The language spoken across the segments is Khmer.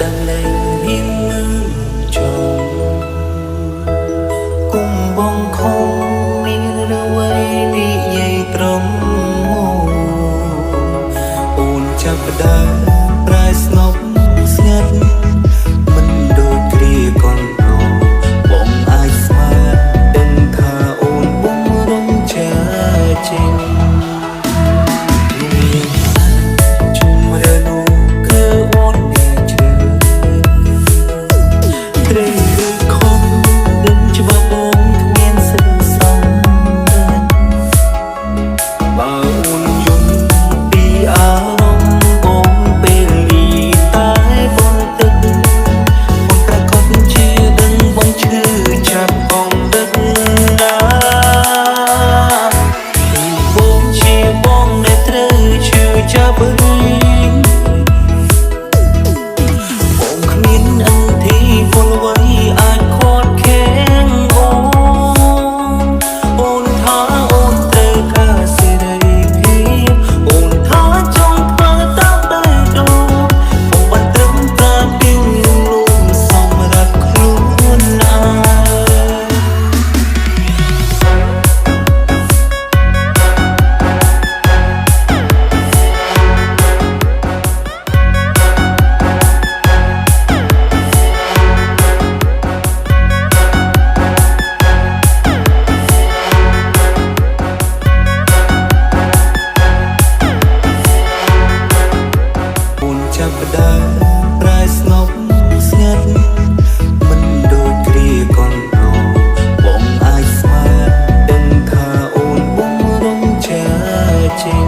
ដើមលែងហ៊ានមើលចំគុំបងខំមានអ្វីនិយាយត្រង់អូនចាប់ផ្ដើមប្រែស្ងប់ស្ងាត់មិនដូចគ្រាកន្លងបងអាចស្មានដឹងថាអូនបំរុងចាចេញ ជំរឿនោះគឺអូនអ្នកឈឺត្រូវឬខំដឹងច្បាស់បងគ្មានសិទ្ធិសងបើអូនយំពីអារម្មណ៍បងពេលលីតែបនទឹកអូនប្រកាសជាដឹងបងឈឺចាប់បងដឹកណាបងជាបងដែលត្រូវឈឺចាប់វិញ បងគ្មានអន្ធីពលអ្វីអាចខាត់ខាំងអូនអូនថាអូនត្រូវការសេរីភាពអូនថាចង់ធ្វើតាមបេះដូងបងបានត្រឹមប្រើពីលំលំសម្រាប់ខ្លួនឯង អូនចាប់ផ្ដើមប្រែស្ងប់ស្ងាត់មិនដូចគ្រាកន្លងបងអាចស្មានដឹងថាអូនបំរុងចាចេញ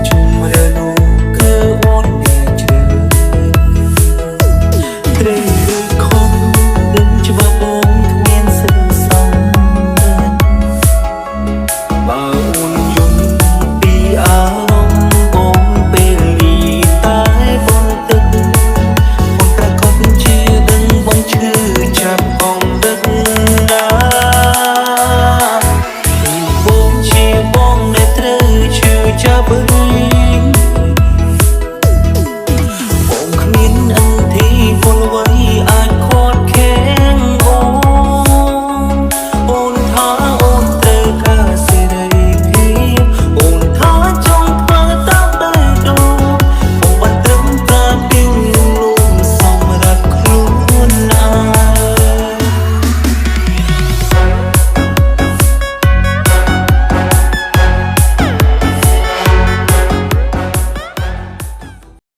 ជំរឿនោះគឺអូនអ្នកឈឺត្រូវឬខំដឹងច្បាស់បងគ្មានសិទ្ធិសង បើអូនយំពីអារម្មណ៍បងពេលលីតែបនទឹកអូនប្រកាសជាដឹងបងឈឺចាប់បងដឹកណាបងជាបងដែលត្រូវឈឺចាប់វិញ។